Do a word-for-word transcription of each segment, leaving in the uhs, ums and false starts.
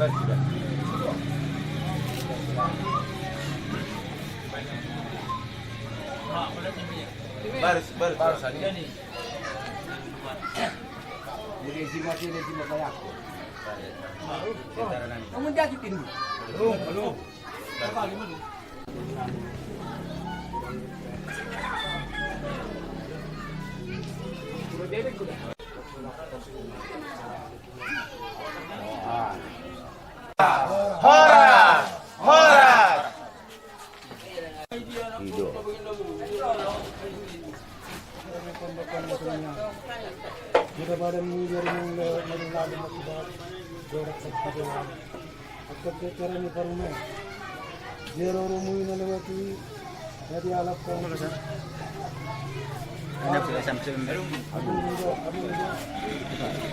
Baru, baru, baru sani. Jadi, sima, sini, sini, banyak. Kamu jadi pindu. Belum, belum. Horas! Horas! Ido. Ida badan mu ida rumung le, malu lalu makibat, gorak sakit. Akap de terani parume. Dia roro mu ina lewati, jadi alap kau. Enak sudah sampai sebelum. Aduh, aduh, aduh.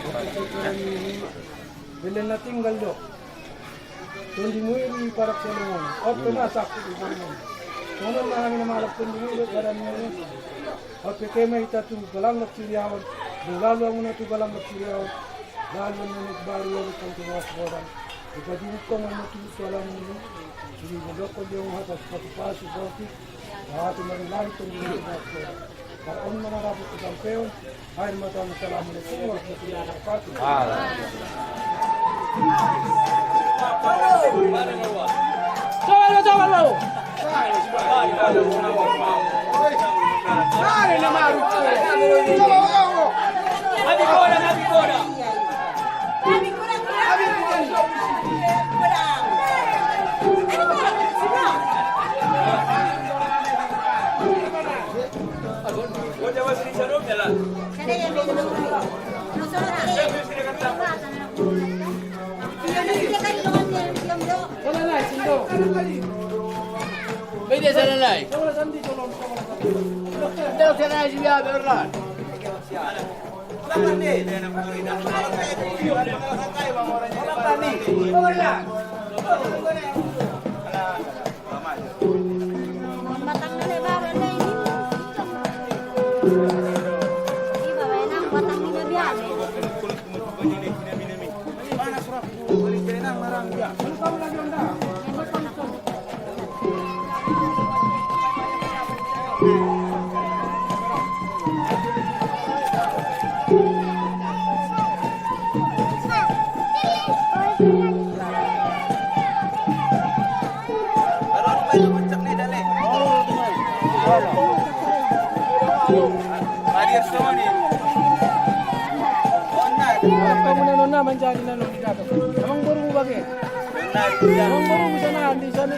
Akap de terani ini, belen na tinggal do. Tondi muiri para Solomon. Ope na saku di Solomon. Solomon na hami na malak tondi muiri para ni. Ope keme ita tu galang lok siriawan. Lalu amuna tu galang lok siriawan. Lalu amuna tu baru ya tu tu was bodan. Ita di ko amuna tu galang ni. Siri bodoko dia hata sepatu pasu boti. Hata mari lari tondi muiri para Solomon. Para on mana rabu ku kampeon. Hai, mata, assalamu alaikum warahmatullahi wabarakatuh. Tómalo, tómalo. Dale, na maru. Abi kora, abi kora. Salalai, sindo. Bede salalai. Sindo salalai, sindo, berlan. Kamu na nona manjari na nona kaka. Amang boru bage. Amang boru bisa na andi sana.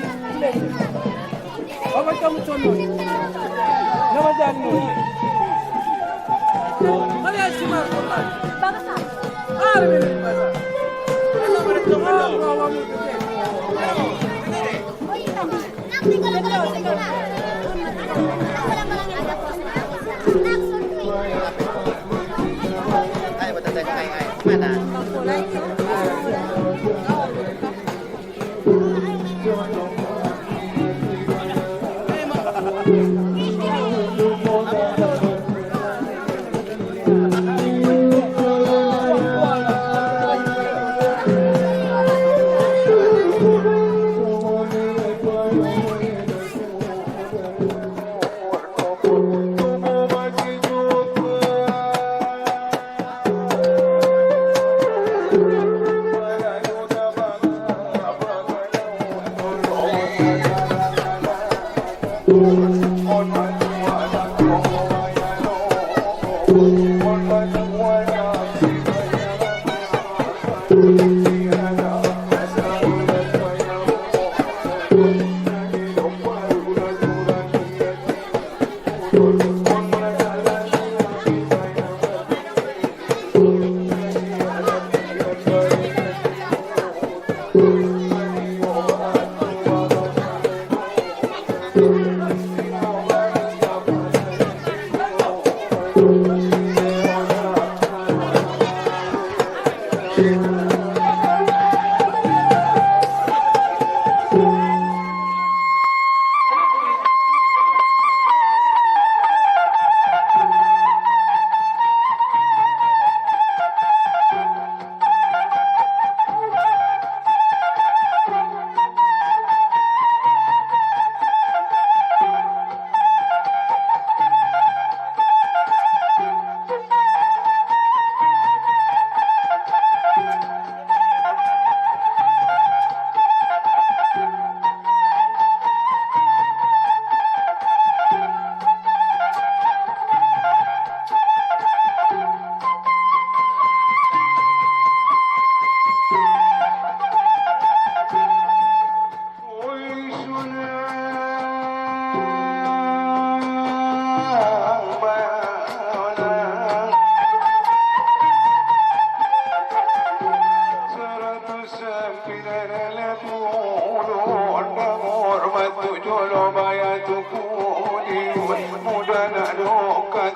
Baba tamu sono. Na manjari no. Mari asi mar. Baba sa. Are bene baba. Baba, baba, baba.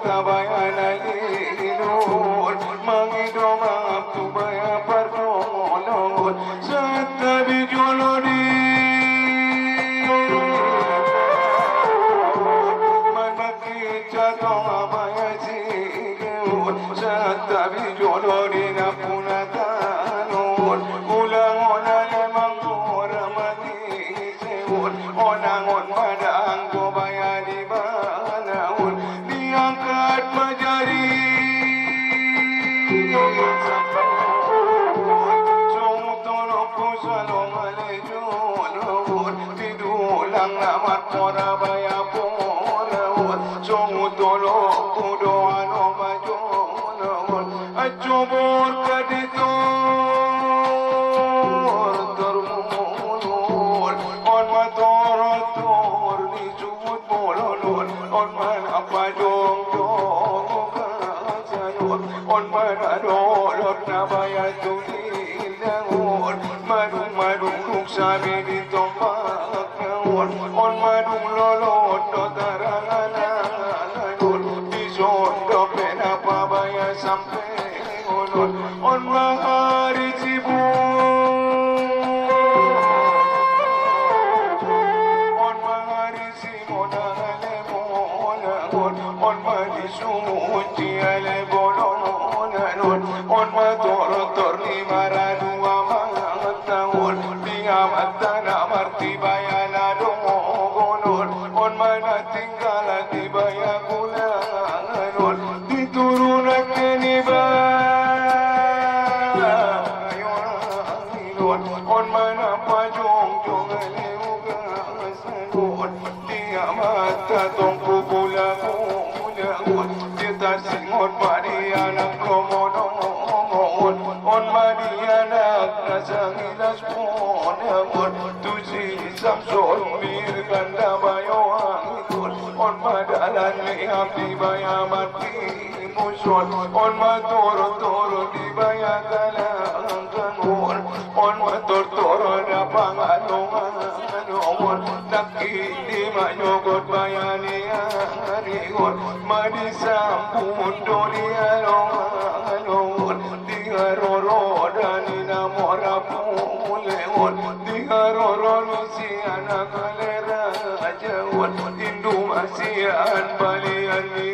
Tabayan alilun, mangido maaf tu baya pardon, satabi jolodin. Man makita tong abaya sigiun, satabi jolodin apuna tanun. Ulangon ale mangora mati. Onangon madang ko baya di banaun, diangkat majari. Song tolo ku salom ale jolon, didulang namat mora baya poraun. Song tolo ku doa no majolon. Ajo bor kaditor, tor munun, on mator tor ni sut bolonun, on mana pajong jong kasanun, on mana dolot na baya tuni langun, madung madung luk sabi di tombak. On madung lolot do taranganan, on di sondo pena pabaya sampe on, on mangari sibu, on mangari sibu nangale mona on, on mani sumu tiale bolona on, on mator tor ni maradu amat. Tangun, di amat tana marti baya na dongonon, on mana tinggal di baya gunanon, di turun ake ni baya yoranginon, on mana pajong jong ale ugas. Di amat tatong ku bula bula, di tasingot madianak lomono, on madianak nasangilas pona, tu si Samson mir kanda bayo angkut, on madalan ni abdi baya mati. Muson, on mator tor di baya galang tangun, on mator tor na pangalongan, on taki di manyogot baya ni arigon, mani sambut do di alongan, on di aroro dani na mora puleon, di aroro lusi anak alera jaon, indu masian balian ni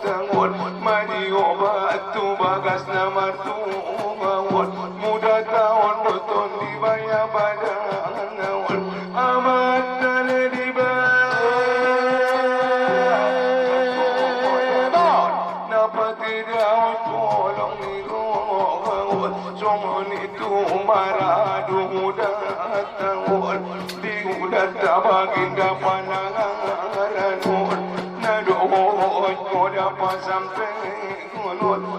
tangun, mani obat tu bagas na martuangun, muda taon do ton di baya badangaun, amat tale di baya. Napati daon polong ni rongaun, somoni tu maradu muda taon, di muda tabaginda panangaranun, na doon ko dapa sampe.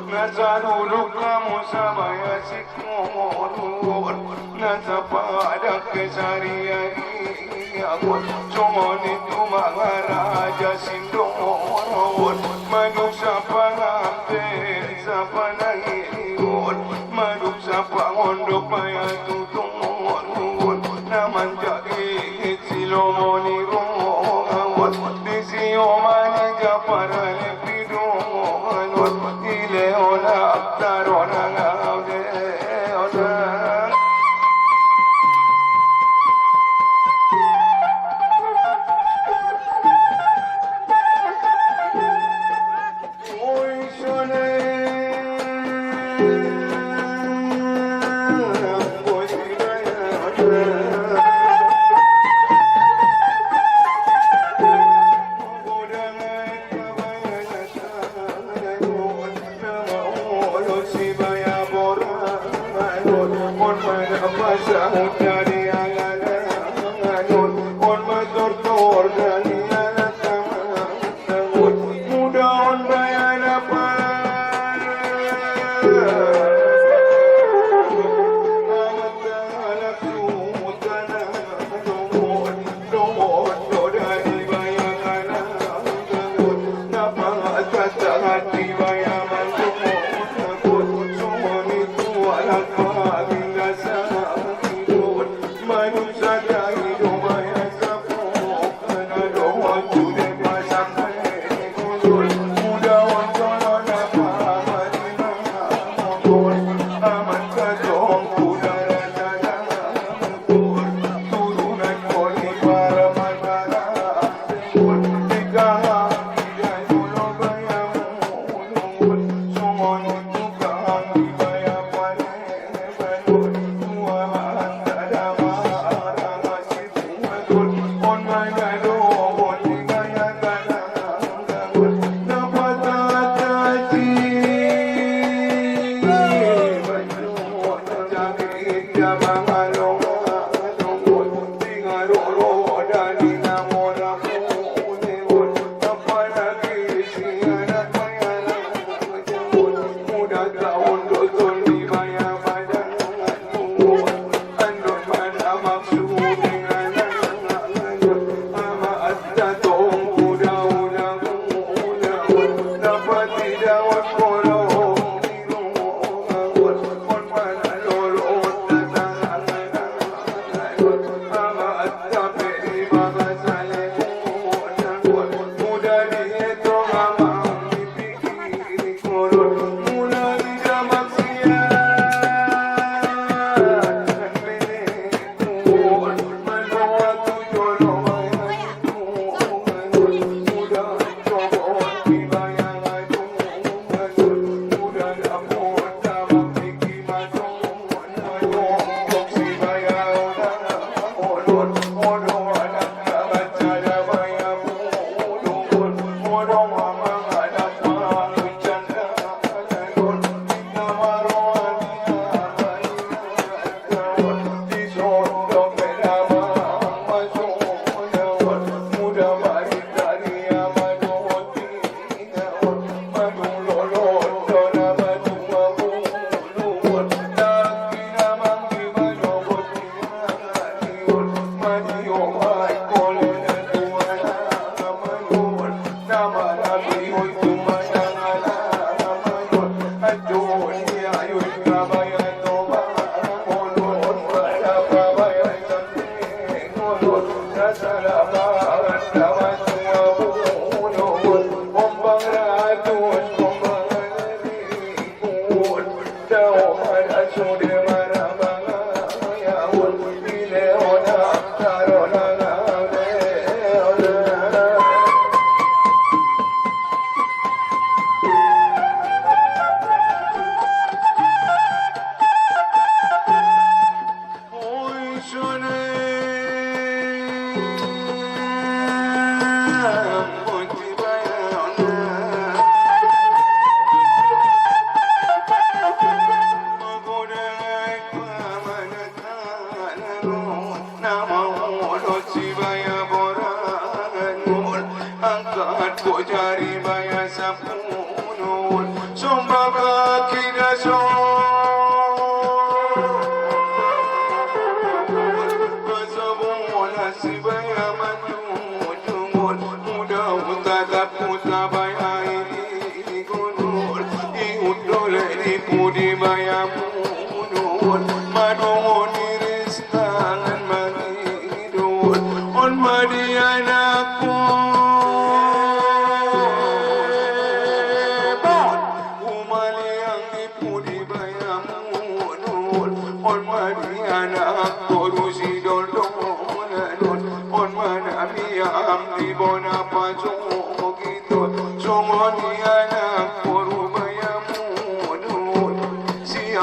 Nasa dulu kamu sabaya sikon, nasa padak ke sari-ari agon, somoni tu mangaraja sindoron, maduk sapa ngampe sapa naigon, maduk sapa ngondok baya tutungon, na manjagi silomoni rongaun, di siomani japara le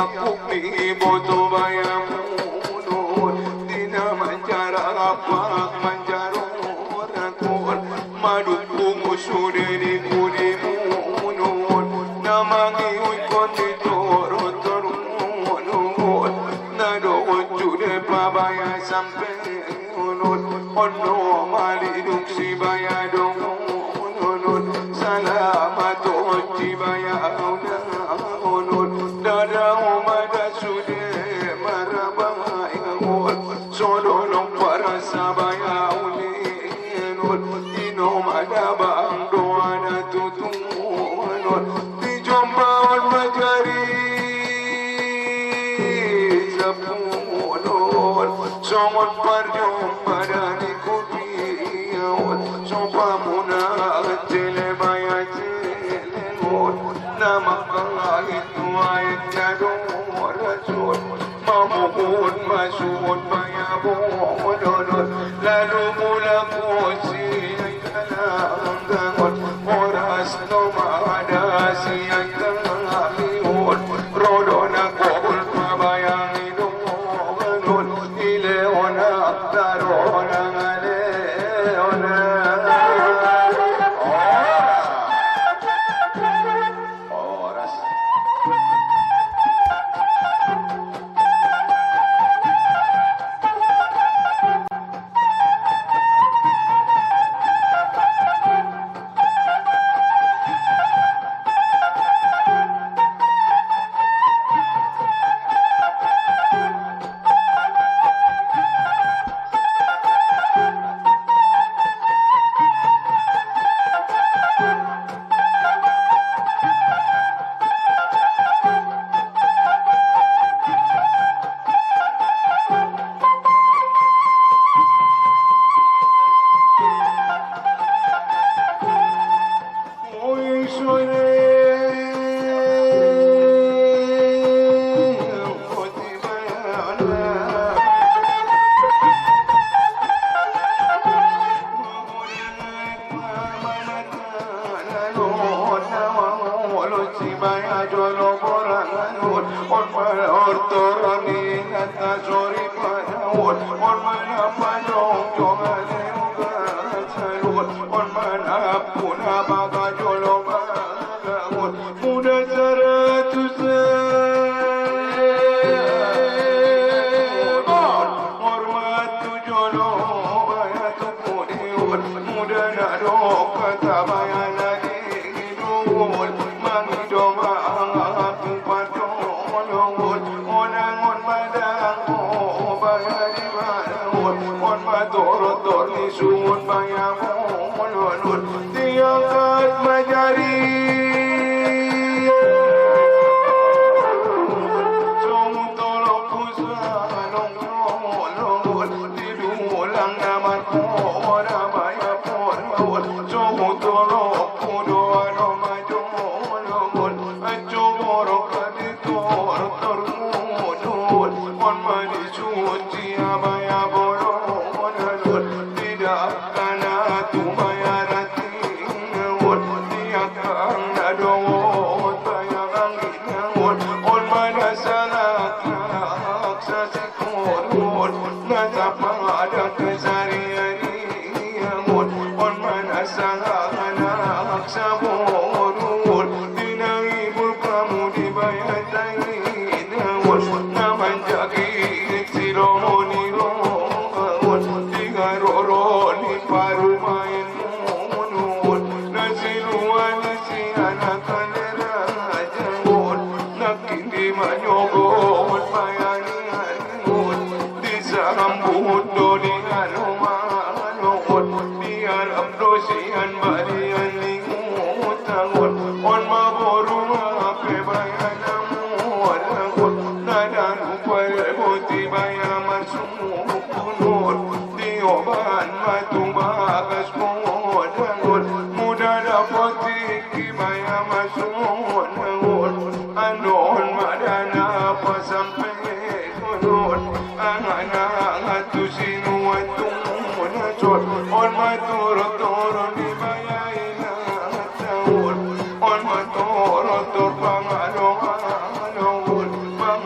Kupi boto baya munun, dina manjara apa manjaro rakun, madukung usude di kudi munun, namangi uikon di toro toro munun, nado ucude pabaya sampe unun, ono mali duk si baya dong unun, salamato ci baya unun, dada umada sude marabaya un, sodolong para sabaya ulinun, ino madabang doana tutunun, di jomba on majari sapunun. Songon parjomba dani kupiaon, sopa muna cele baya cele on, nama kala itu ayat jadon rasul, mamuhun masud baya bododon, lalu mula kosi langgangon, oras no madasi ai kamiun, rodona kobul pabayang Ile ona taro ona ngale ona. Horas. Horas. Muda saratus tahun, hormat tu jolo baya tu kudiun, muda nado kata baya nadi hidul, mangido ma aku patolongun, onangon madang o baya di balaun, on matorotor ni suun baya molonun. Diangkat majari. Song tolok kusa nong nong nong. Didulang namat pora baya pora. Song tolok kudo ano majo nong. Ajo borok kadi tor tor mudun. On mani suci abaya borok nong. Tidak kana tu baya rati. Namanjaki silomoni ro, tiga roro ni parumaen. Munun, nasiluan si anak kalera jamun, nakindi manyogot bayanian mun, disambut doni anu manyogot, diarap dosian balian lingut tangut, on maboru ape bayanamun tangut, nadanu pare boti bayaman sumuk. Munun, dioban matu bagas munun, muda dapoti ki baya masunun, anon madana pasampe munun, angana ngatu sinu atunun asun, on matoro toro ni baya ina taun, on matoro tor pangalo alo, on pang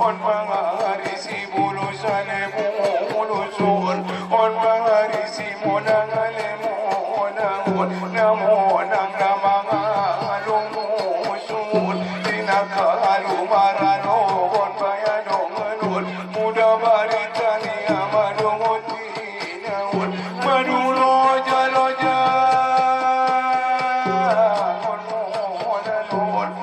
On manga harisi bulu sale bulu son. On manga harisi monang ale monang on. Na monang na manga lumu son. Tina kalu maralo on baya dongan on. Muda baritani ama dongon tina on. Madu loja loja. On monang on.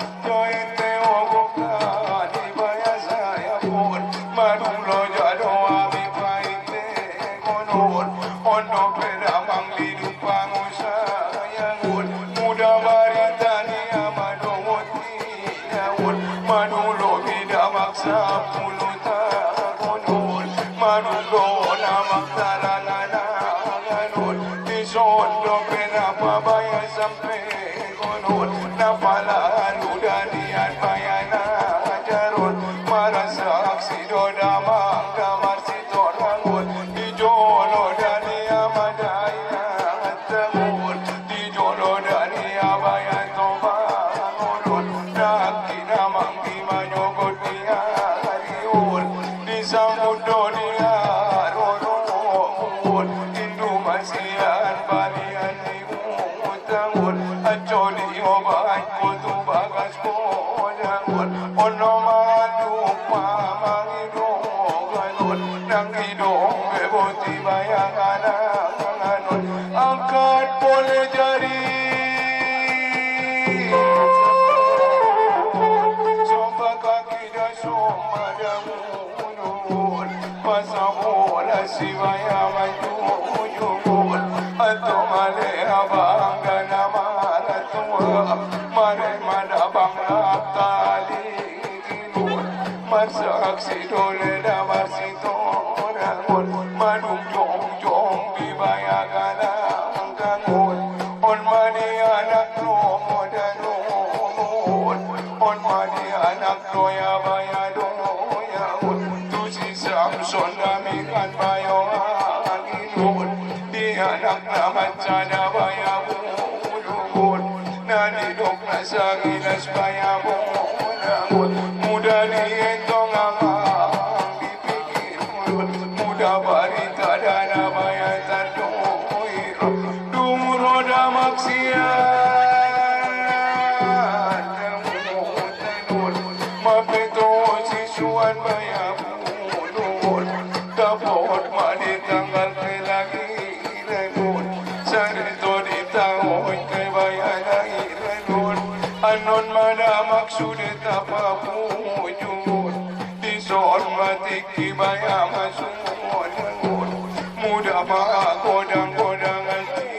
Muda ma godang-godang ati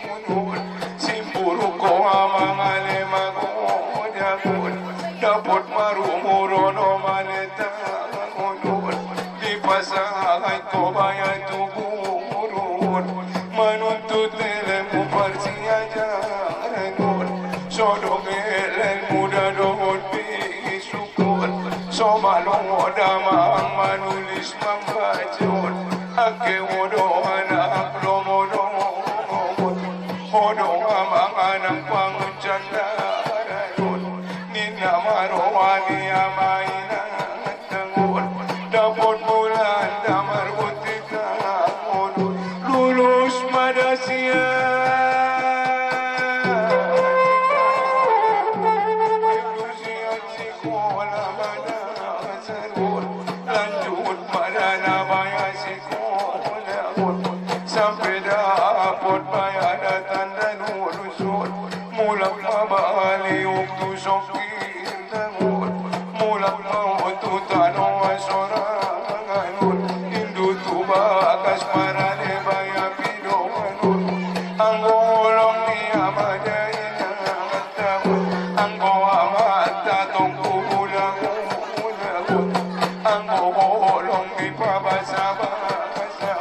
munur, simburuko amang ale ma godang. Dapot marumur ono mane tangunur, dipasang ko baya tugurun, manuntut ilmu parsiajaran. Sodong ilmu da dohot bisukun, somalongo damang manulis mambacun, ake wodo anak lomo dohot, wodo amang anak panguncan daranun, nina marowani amaina tangun, dapot bulan damar buti tangun, lulus mada siap. Lulus siap sikola mada sarun, lanjut mada na baya sikola, sampe dapot baya da tanda lulusun, mulak mabali uktu soki tangun, mulak mautu tano asoranganun, indu tu bakas parane baya pidoanun, anggo olong ni ama da ina tangun, anggo ama tatong kubulangun, anggo olong ni pabasa-basa,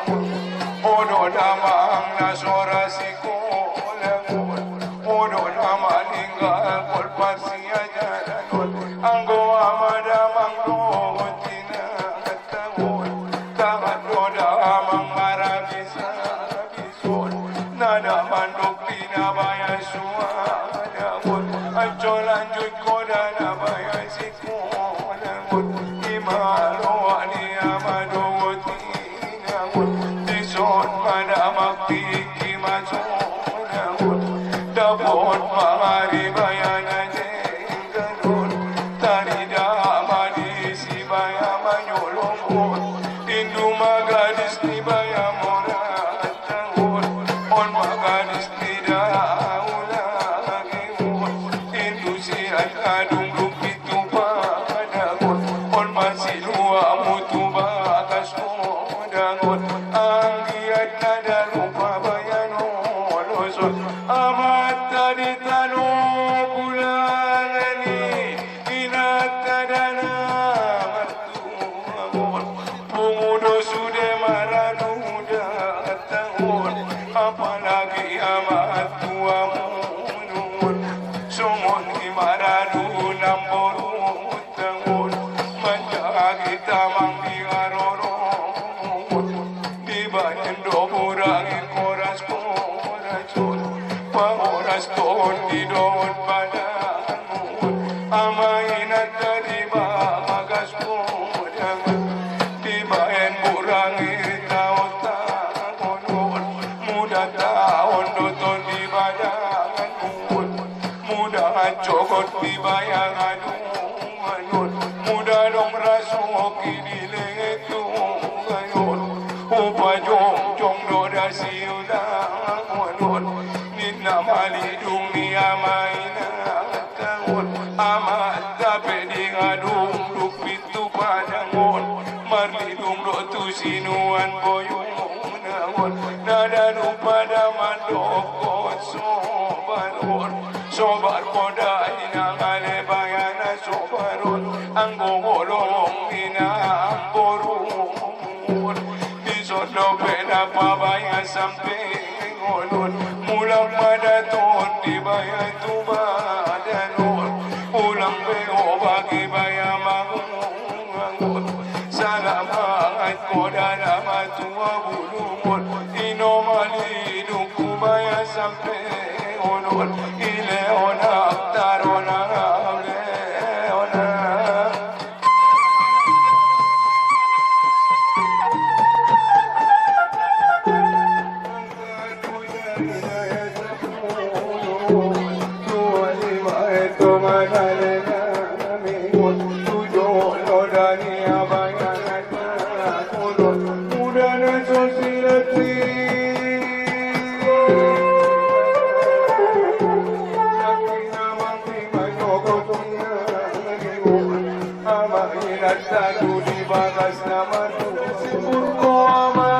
wodo damang na sora sikolangun, wodo damang ninggal kol parsiajaranun, anggo ama damang dohot ina tangun, tangan do damang marabisa-bisun, na damang dok pina baya suadangun, anco lanjut ko da na baya sikolangun, imalo ani ama dohot inangun, dison mada mapiki masodangun, dapot mangari baya na dengganun, tarida madisi baya manyolongun, indu magadis ni baya mora tangun, on magadis ni da ulagimun, indu sian adung duk pitu padangun, on masiluamu tu bakas kodangun, anggiat na da rupa baya noloson, amat tadi tano bulangani, inat tadi na martuamun, pungu do sude maradu da tangun, apalagi amat tuamun, songon i maradu namboru tangun, manjagi tamang di aroro, dibaen do burangi koras-korasun, pahoras tondi dohot badanun, ama inat tadi bagas kodangan, dibaen burangi taon-taonon, muda taon do tondi badanganun, muda cogot di baya adunganun, muda dong rasoki di lehe Tuhanun, upajongjong do da siudanganun, ninna malidung ni ama inat tangun, amat tape di adung duk pitu padangun, marlidung do tu sinuan boyunangun, na da rupa da mandok sobarun, sobar ko da inang ale baya na sobarun, anggo holong inang borun, dison dope na pabaya sampe ngolun, mulak mada tondi baya tu badanun, ulang be obagi baya mangun, salamat ko da na matua bulungun, ino malidung ku baya sampe ngolun, ile onang tarona, ile onang. Ama inat tadu di bagas na madu sipur ko ama.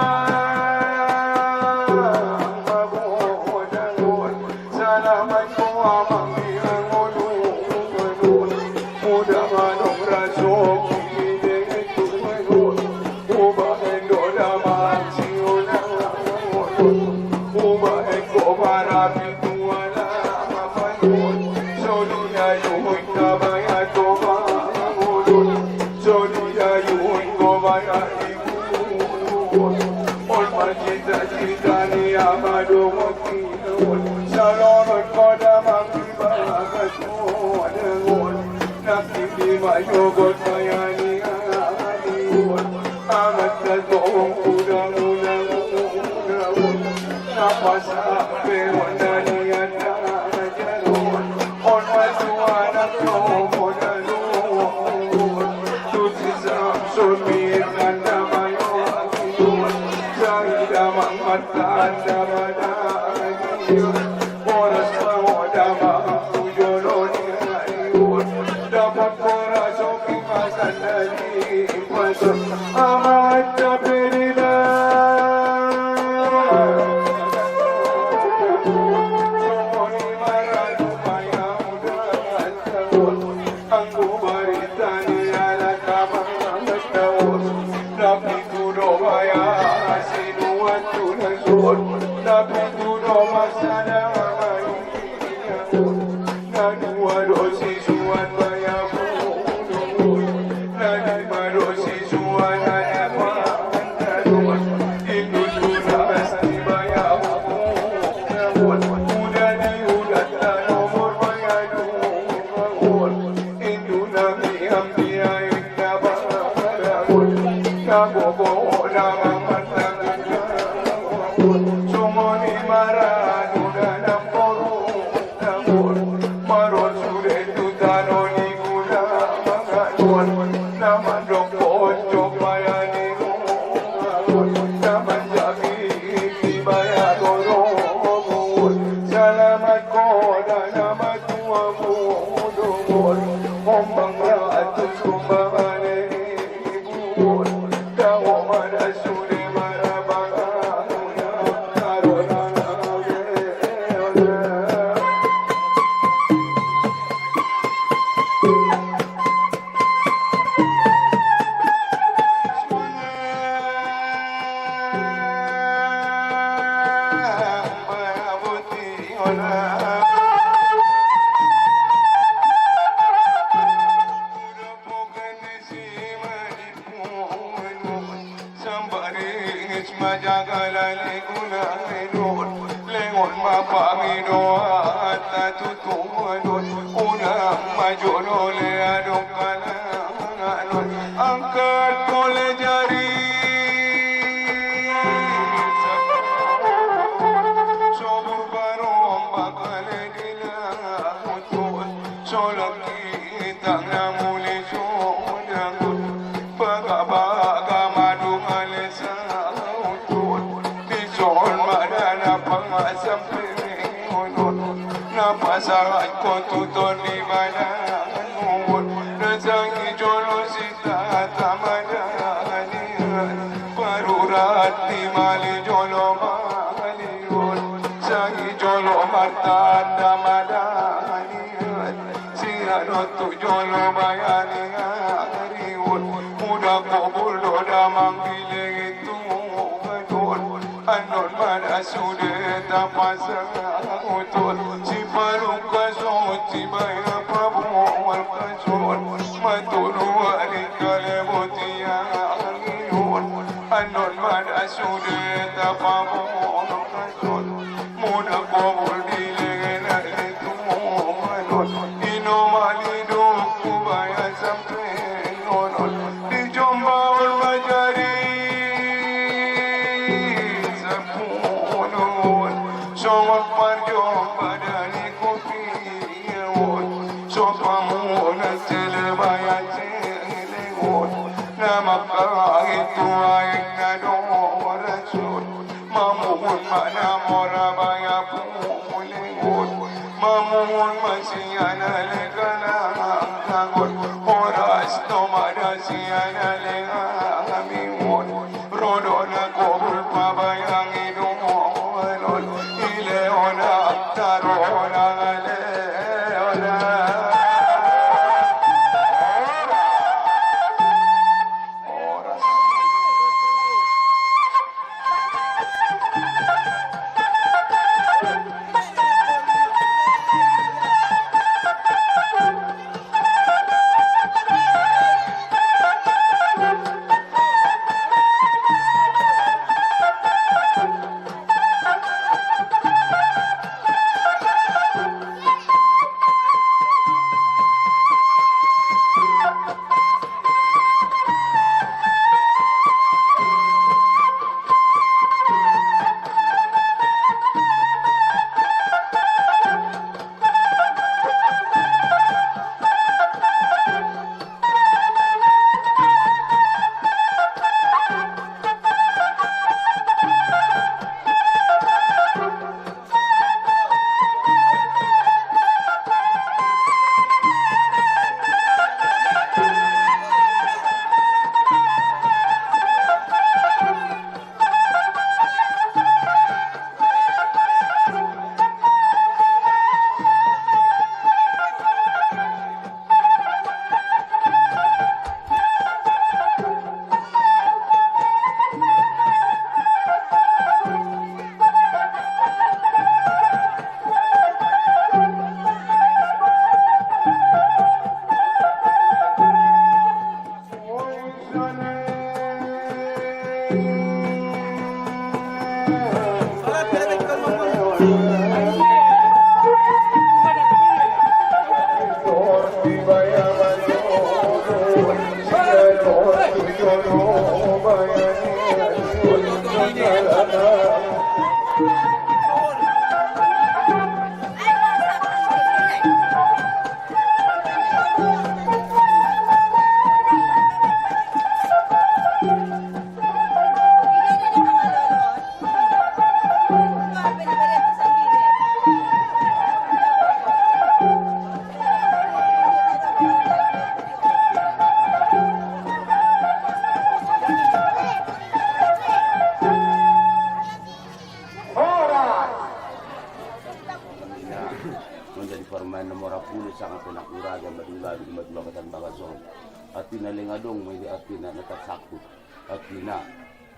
Pinalingadong mo ini atina na tarsakut, atina,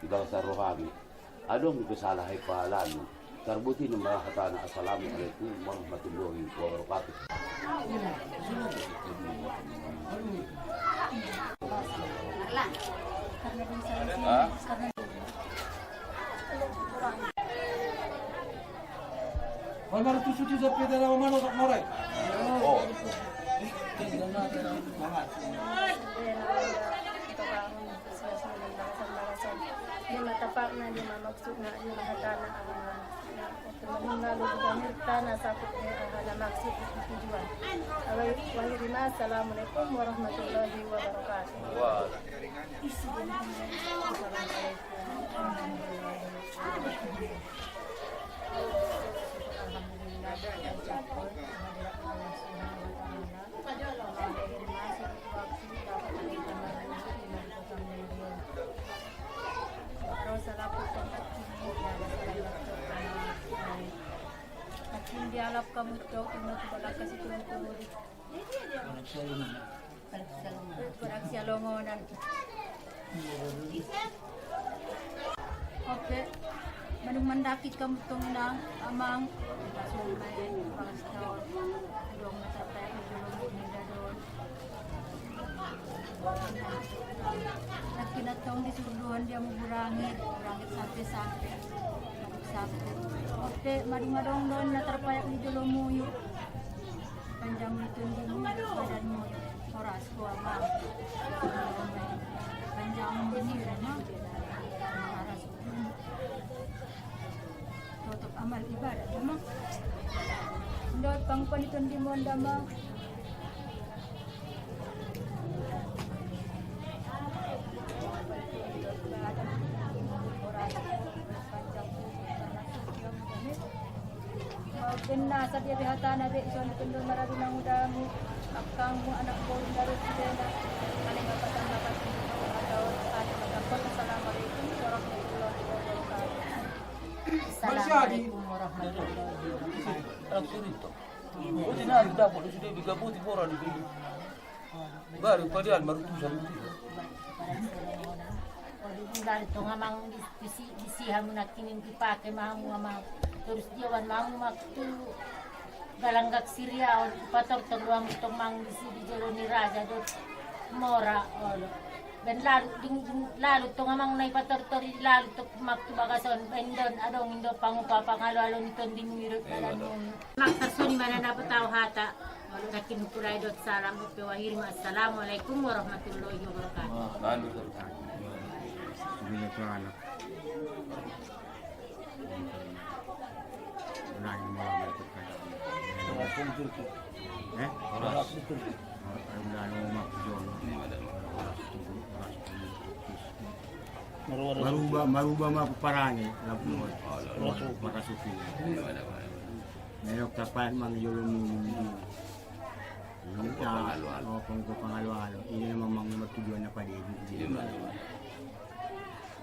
ibang sa rohani. Adong ko sala hay palalu. Tarbuti no marahatana. Assalamualaikum warahmatullahi wabarakatuh. Ha? Almaro tu suti sa peda na mano sa morai. Oh. Lima tapakna, lima maksudna, lima hatana, lima maksudna. Oke, madung lalu juga mirtana, sakut de, ada maksud, tujuan. Awai, wahirima, assalamualaikum warahmatullahi wabarakatuh. Wah. Akin dialap kamu tok, ino tu balak kasi tuntun. Koraksi alongonan. Oke. Manung mandakit kamu tong inang, amang. Kita suruh main, bagas taon. Dong mata tayo, dong mata taon. Nakinatong di surduan dia mau burangit, burangit sampe-sampe. Sampe. Oke, madung adong don na tarpayak di jolo muyu. Panjang itu di muyu, badan muyu. Horas ko amang. Panjang ini, no? Horas. Tutup amal ibadat, no? Ndot pang paniton di monda, ma. Gena sa dia behatana be ison kendo marabi mangudamu, akangmu, anak boru, daru sidena. Kane ngapatan dapat atau kane ngapatan. Assalamualaikum warahmatullahi wabarakatuh. Assalamualaikum warahmatullahi wabarakatuh. Anak surito. Buti na, dapat sudah biga buti boran di biga. Baru padian baru tusan. Odi, bulan tong amang di, di si, di si hamu nakinin dipake mamu amang. Terus diawan mamu maktu galanggak siriaon, pator-tor luang tong mang di si di jolo ni raja dot mora, olo. Ben lalu, ding, ding, lalu tong amang nai pator-tor i lalu tok maktu bagason, ben don, adong indo pangupa pangalo-alo ni ton di muirut badan munu. Mak tarsoni mana na patau hata. Lakin hukulai dot salam, ope wahirima, assalamualaikum warahmatullahi wabarakatuh. Waalaikumsalam. Bismillah, tuan. Ulangi malam itu kan. Eh? Horas. Horas. Horas. Horas. Maruba, maruba ma parange, la. Horas. Makasuki. Nayok tapat mang jolo munu. Ini pang ko pangalo-alo. Ini memang matujuan apa dia.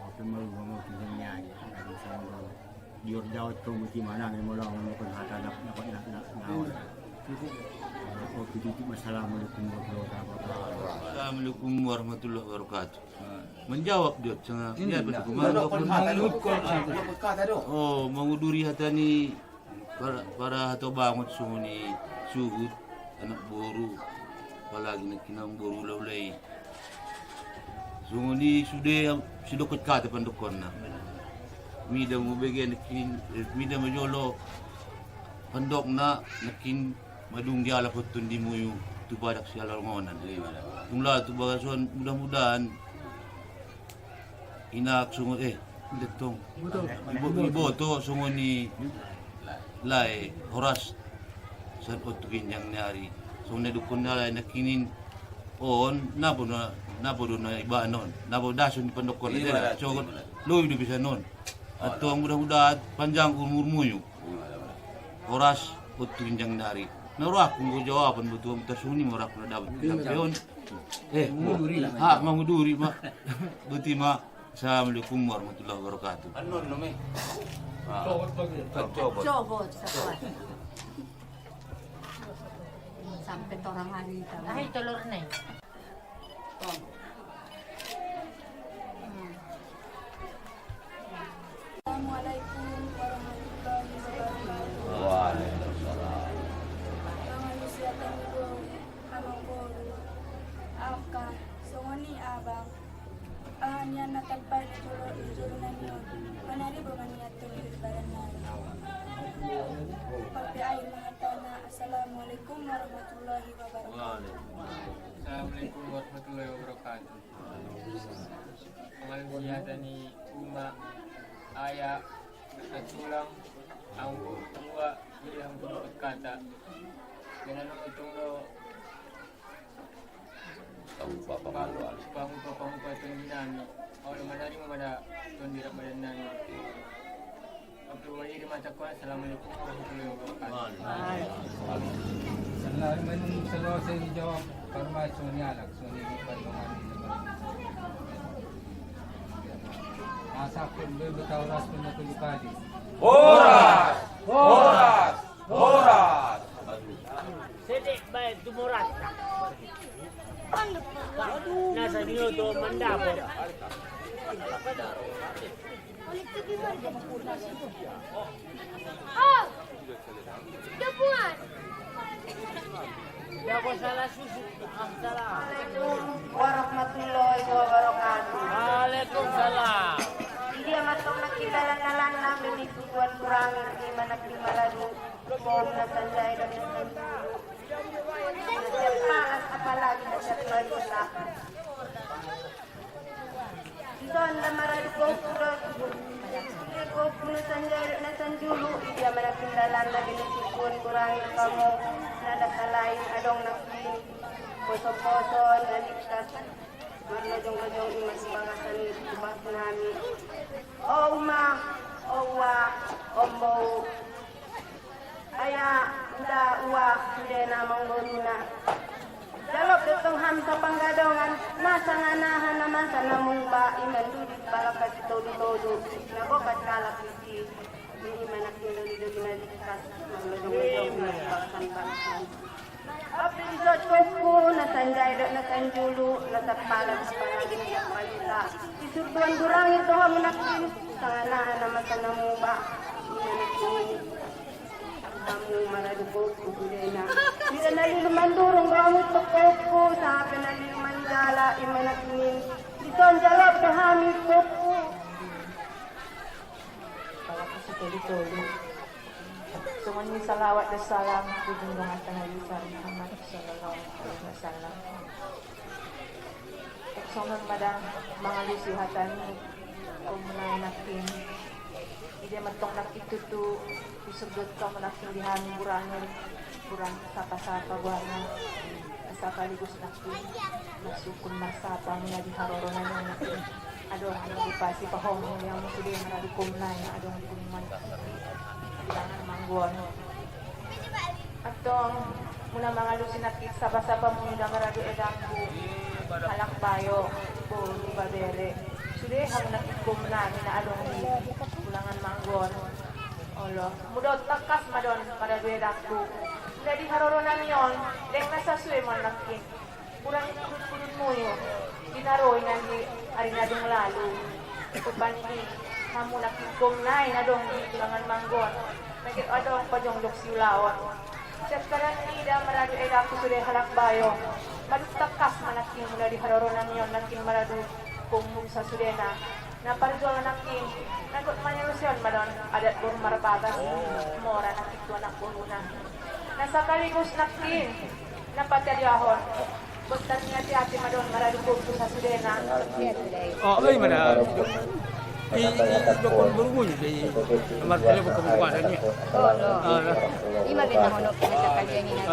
Oke, mau gua mau tujuan ni aja. Ada sama gua. Dior jawab tu mesti mana ni, mau lawan mau kena hata dapat, dapat, dapat, dapat. Oke, itu. Assalamualaikum warahmatullahi wabarakatuh. Assalamualaikum warahmatullahi wabarakatuh. Menjawab dia, sanga, ini, ya, nah, betul. Nah, nah, nah, nah, nah, nah. Oh, manguduri hata ni para, para hata bangot sunguni suhut, anak boru, apalagi na kinang boru laulai. Sunguni sude, sude kot kata pandokonna. Mida mo bege nakin, eh, mida mo jolo pandokna nakin madung diala potun di muyu tu badak si alalngonan. Tung la tu bagason, mudah-mudahan inak sungun, eh, detong. Ibo-, iboto sunguni lae, horas. San otu ginjang ni ari. Sunguni dukun na lae nakinin on, nabo na, nabo do na ibanon. Nabo dasun di pandokon. Iya, dera. Iya, so, iya. Lobi do bisa non. Atong mudah-mudahan panjang umur muyu. Horas, otu ginjang dari. Na roaku nggo jawaban butuh mutasuni moraku na dapat. Iya. Tapi on, eh, manguduri. Ha, manguduri, ma. Buti, ma. Assalamualaikum warahmatullahi wabarakatuh. Anu, no, me. Ah. Cobot. Cobot. Cobot, sa. Sampai torang hari itu. Ay, telur, ne. Assalamualaikum warahmatullahi wabarakatuh. Waalaikumsalam. Manga lusiatan ni boe, amang boru, aka, songon i abang. Aha nian na talpa ni jolo, ni jolo nani on. Manari bo maniat tu ni badan nani. Pape ai mahatana, Assalamualaikum warahmatullahi wabarakatuh. Assalamualaikum warahmatullahi wabarakatuh. Manga lusiatan ni uma, aya, atulang, anggo, ua, ida, anggo, kata. Dengan utung lo. Pangupa pangaluan. Pangupa, pangupa tondi nami. Olo manari mo mada tondi rap badan nami. Oke, wali di mata kuat. Assalamualaikum warahmatullahi wabarakatuh. Waalaikumsalam. Selalu menung selesai dijawab, karma suni alak, suni di parlemen. Masa pun bebeta oras pun aku dipadi. Horas! Horas! Horas! Sedek bae tu moras. Nasa nio tu mandapot. Jago salah susu. Assalamualaikum warahmatullahi wabarakatuh. Waalaikumsalam. Idia matong na kindalan-dalan na beni tuan kurang di mana kimalalu. Bom na sanjai dan na sanjulu. Nasep palas apalagi nasep malusa. Dison da maradu kopu do, kopu na sanjai dan na sanjulu. Idia mana kindalan na beni tuan kurang kamo. Nada salain adong na kini. Poso-poso na likas. Marlojong-lojong i mas bagasan i tubas nami. O uma, o ua, o mbou. Aya, nda, ua, nde na manggonuna. Jalo do tong hami sapanggadongan, na sanganaha na masa na mungba, i mandudi pala kasi todu-todu, na bokat kalak isi, i mana kindoli-doli na likas, marlojong-lojong i mas bagasan-bagasan. Api di sot kopu, na sanjai do na sanjulu, na sapalan sapalan di sapalan. Di surduan durang itu hamu nakin, sanganaha na masa na mungba, i mana kini. Hamu maradu kopu gudena. Di na lilu mandurung do hamu tu kopu, sampe na lilu manjala, i mana kini. Di son jalo do hami kopu. Pala kasi tolu-tolu. Songon i salawat dan salam tu junjungan tana Nabi besar Muhammad sallallahu alaihi wasallam. Songon i ma da mangalusi hata ni komunai nakin. Idia matong nakin tutu, di surduan tong nakin di hami burangin, burang sapa-sapa buana. Sakaligus nakin, masukun masapa muna di haroro nami nakin. Adong, adong di pasi pahomong yang musude maradu komunai, adong di komunai. Jangan manggon. Atong, muna mangalusi nakin sapa-sapa muna maradu edangku. Halak bayo, boru babere. Sude hamu nakin komunai, na adong di ulangan manggon. Olo, mudot takas ma don maradu edangku. Nda di haroro nami on, deng na sasue ma nakin. Kurang kudut-kudut muyu, di naroi nang di ari na dung lalu. Kupandi, hamu nakin komunai na adong di ulangan manggon. Nangkin adong pajongjong siulaon. Sekarang ni da maradu edangku sude halak bayo. Madut takas ma nakin muna di haroro nami on nakin maradu komunai sasudena. Na parjuangan nakin, na got manyalusion ma don adat boru marbagas, mora nakin tu anak boruna. Na sakaligus nakin, na patadiahon, got tarniati-ati ma don maradu kopu sasudena. O, oi, mana? I, i, i, dokon boru ni, i, amar pele dokon kuasa ni. O, no. Ima beta honok na sakalian ni na.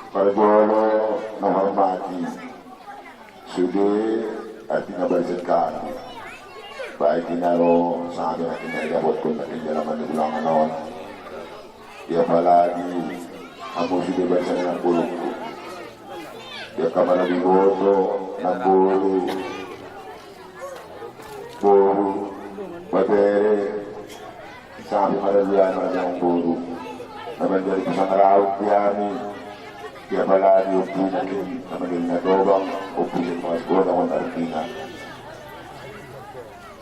Parjolo na hormati sude, artina barisan kami. Baik inaro, sanga nakin na idapot ku nakin dalam anu ulangan on. Apalagi hamu sude barisan na boru. Ia kamara di boto, na boru. Boru, babere, sampe maradu i amang boru. Na manjadi pasang raut di hami, Ki apalagi o pina ki na mangel na doban, o pina mas goda o na pina.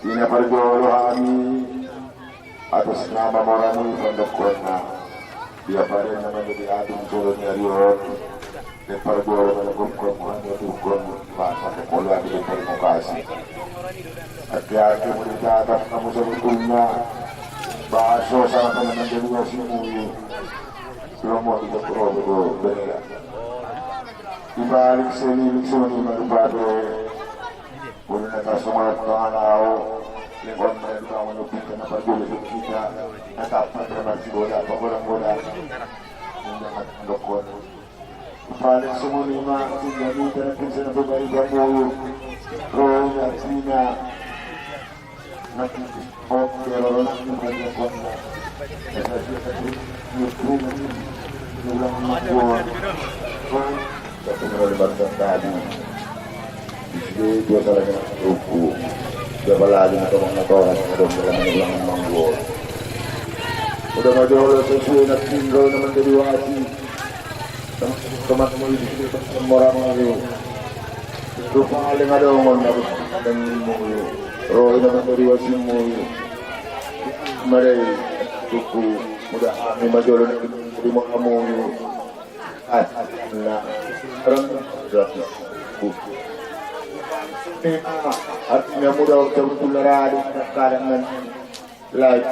Ina parjolo hami, atas nama Morani Pandok Kona. Dia pare nama jadi atum solo ni ari on. De parjolo mana kom kom hami atum kon, ba sa ke polo atum de pare mokasi. Aki aki mudi tatap kamu sebetulnya. Baso sama teman jadi wasimu. Lomo di dokro do benera. Di balik seli, seli maru padre. Unu na ta soma tona lao, lengkon mane duka unu pita na parjolo kita, na tapa na marsi goda, apa goda goda. Unda mat dokon. Pale sumuni ma, unda muta na kinsa na pemari ba moyo. Roya sina. Na kinsa, o, pero na kinsa na kona. Esa sita ni puna ni ulang makuon. Kon, tapi na lima tadi. Di sini dua salah yang ruku. Siapa lagi na tomang na toran na dong dalam ulang manggo. Udah maju Allah sesuai na tinggal na menjadi wasi. Teman-teman mau di sini teman orang lagi. Rupa aling ada orang na dan mau. Roh na menjadi wasi mau. Mari ruku. Udah kami maju Allah di mau. At na ran gratis. Artinya muda ucap tularado sekarang nan live.